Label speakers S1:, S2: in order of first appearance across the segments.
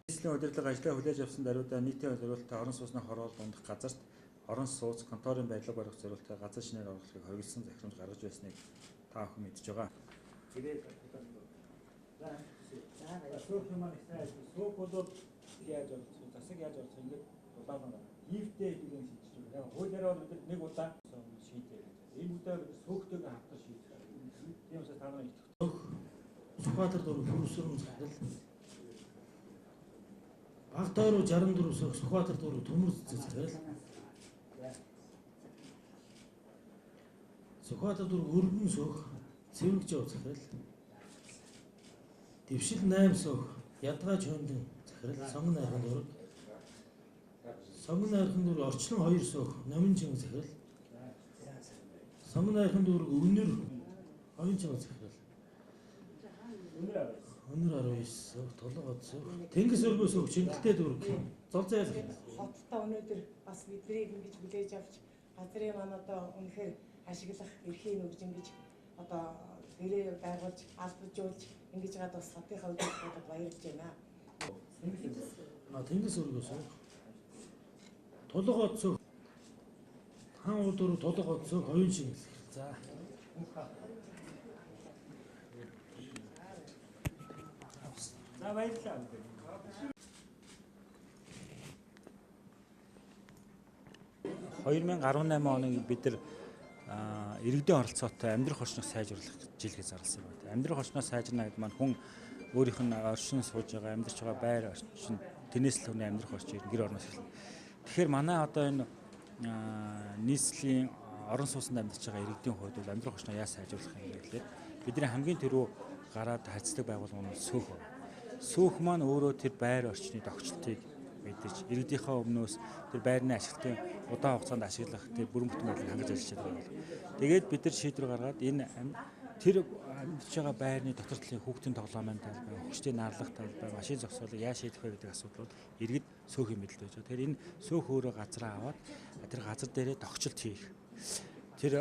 S1: Нийслэлийн удирдлага ажлаа хүлээж авсан даруйдаа нийтийн зориулттай орон сууцны хороолол дундах газарт орон сууц, конторын барилга барих зориулттай газар шинээр оруулахыг хориглосон захирамж гаргаж байсныг та бүхэн мэдж байгаа. За, сүүх юм аа сүүх бол яаж оролцох, засаг яаж оролцох ингээд дулаалан байна. Хийвтэй хэдүүлэн шийдэж байгаа. Яг хуулиараа бол бид нэг удаа шийдээ гэж. Энэ удаа бид сүүхтэйгээ хамтар шийдэх. Тийм учраас та нар итгэх.
S2: Сүхбаатар дөрөв хөрвсөрөн захирал. Баг тойруу 64 сөх Сүхбаатар дөрөв төмөр захирал. Сүхбаатар дөрөв өргөн сөх Цэвэг жав захирал. Дэвшил 8 сөх Ядгаа чөндөн захирал. Сонгон найрхан дөрөв. Сонгон найрхан дөрөв Орчлон 2 сөх Номин чимэг захирал. Сонгон найрхан дөрөв Өвнөр 2 чимэг захирал. Өнөр 19 сөх Тулга сөх Тэнгис өргөө сөх Чингэлтэй дүүрэг. Зол зай захирал.
S3: Хоттой өнөөдөр бас биднийг ингэж хүлээж авч газрын маань одоо үнэхээр ашиглах эрхийг өгж ингэж одоо гэрээ байгуулж албажуулж ингэж гад бас хотынхаа удирдлагуудад баярлж байна.
S2: Тэнгис өргөө сөх Тулга сөх Хаан уу дөрөв Тулга сөх Оюун Чингэл. За.
S1: За, баярлалаа. 2018 оны бид нар иргэдийн оролцоотой амьдрах орчныг сайжруулах жил гэж зарласан байна. Амьдрах орчноо сайжирна гэдэг маань хүн өөрийнх нь оршин сууж байгаа, амьдарч байгаа байр орчин, тэрнээс л хүний амьдрах орчин гэр орноос эхэлнэ. Тэгэхээр манай одоо энэ нийслэлийн орон сууцнд амьдарч байгаа иргэдийн хувьд бол амьдрах орчноо яаж сайжруулах юм бэ гэхлээр бидний хамгийн түрүү гараад харьцдаг байгууллага нь сүүх байна. Сүүх маань өөрөө тэр байр орчны тогтчлтыг мэдээж иргэдийнхээ өмнөөс тэр байрны ашиглалтын удаан хугацаанд ашиглах тэр бүрэн бүтэн байдлыг хангаж ажиллаж байгаа бол. Тэгээд бид нар шийдвэр гаргаад энэ тэр амьдарч байгаа байрны дотор талын хүүхдийн тоглоомын талбай, хөгжлийн наарлах талбай, машин зогсоолыг яаж шийдэх вэ гэдэг асуудал бол иргэд сөөхийн мэдэлд байж байгаа. Тэгэхээр энэ сөөх өөрөө газраа аваад тэр газар дээрээ тогтчлт хийх. Тэр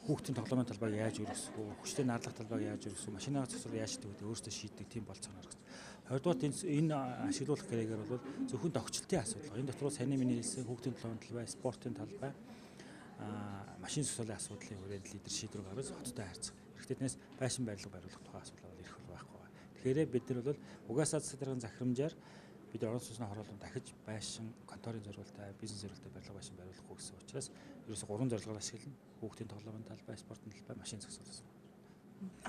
S1: хүүхдийн тоглоомын талбайг яаж өргөсөх вэ? Хүчтэй наарлах талбайг яаж өргөсөх вэ? Машины зогсоолыг яаж шийдэх вэ? Өөрсдөө шийддэг тийм болцоо гаргаж. Хоёрдугаар энэ ашиглуулах гэрээгээр бол зөвхөн тогтчлтын асуудал. Энэ дотор саяны миний хэлсэн хүүхдийн тоглоомын талбай, спортын талбай, машин зогсоолын асуудлын хүрээнд лидер шийдвэр гаргаж хоттой харьцах. Эрэгтэй тэрнээс байшин барилга бариулах тухай асуудал бол ирэх байхгүй. Тэгэхээр бид нар бол угаасаа засаг даргын захирамжаар бид орон сууцны хороололд дахиж байшин, конторын зориултаа, бизнес зориултаа барилга байшин бариулахгүй гэсэн учраас ерөөсө гурван зорилгоор ашиглана. Хүүхдийн тоглоомын талбай, спортын талбай, машин зогсоол.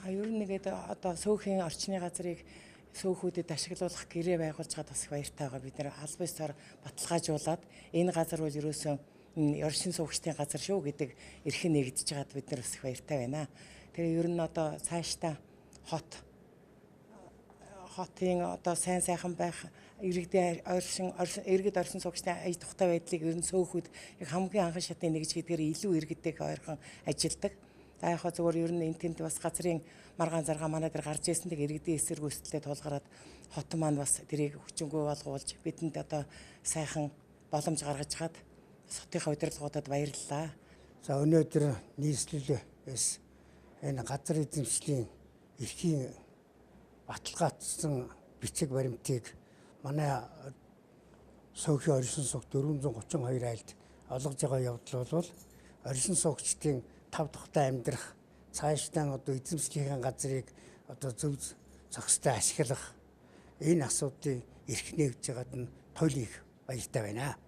S3: Ер нь нэгэд одоо сөөхийн орчны газрыг сөөхүүдэд ашиглуулах гэрээ байгуулж гад бас их баяртай байгаа. Бид нэр аль бисаар баталгаажуулаад энэ газар бол ерөөсөө оршин суугчдын газар шүү гэдэг эрх нэгдэж байгаад бид нар бас их баяртай байна. Тэгээ ер нь одоо цаашдаа хотын одоо сайн сайхан байх, иргэдийн оршин иргэд оршин суугчдын аж тухтай байдлыг ер нь сөөхүүд яг хамгийн анхан шатны нэгж гэдгээр илүү иргэдтэй ойрхон ажилладаг. За яг хаа зүгээр ер нь энэ тэнд бас газрын маргаан заргаа манай дээр гарч ирсэн тэг иргэдийн эсэргүүцэлтэй тулгараад хот маань бас тэрийг хүчингүй болгуулж бидэнд одоо сайхан боломж гаргаж хаад хотынхаа удирдлагуудад баярлалаа.
S4: За өнөөдөр нийслэлээс энэ газар эзэмшлийн эрхийн баталгаажсан бичиг баримтыг манай Сөөхийн оршин суугч 432 айлд олгож байгаа явдал бол оршин суугчдын тав тухтай амьдрах, цаашдаа одоо эзэмшлийн газрыг одоо зөв зохистой ашиглах энэ асуудлыг эрх нэгж байгаад нь туйл их баяртай байна.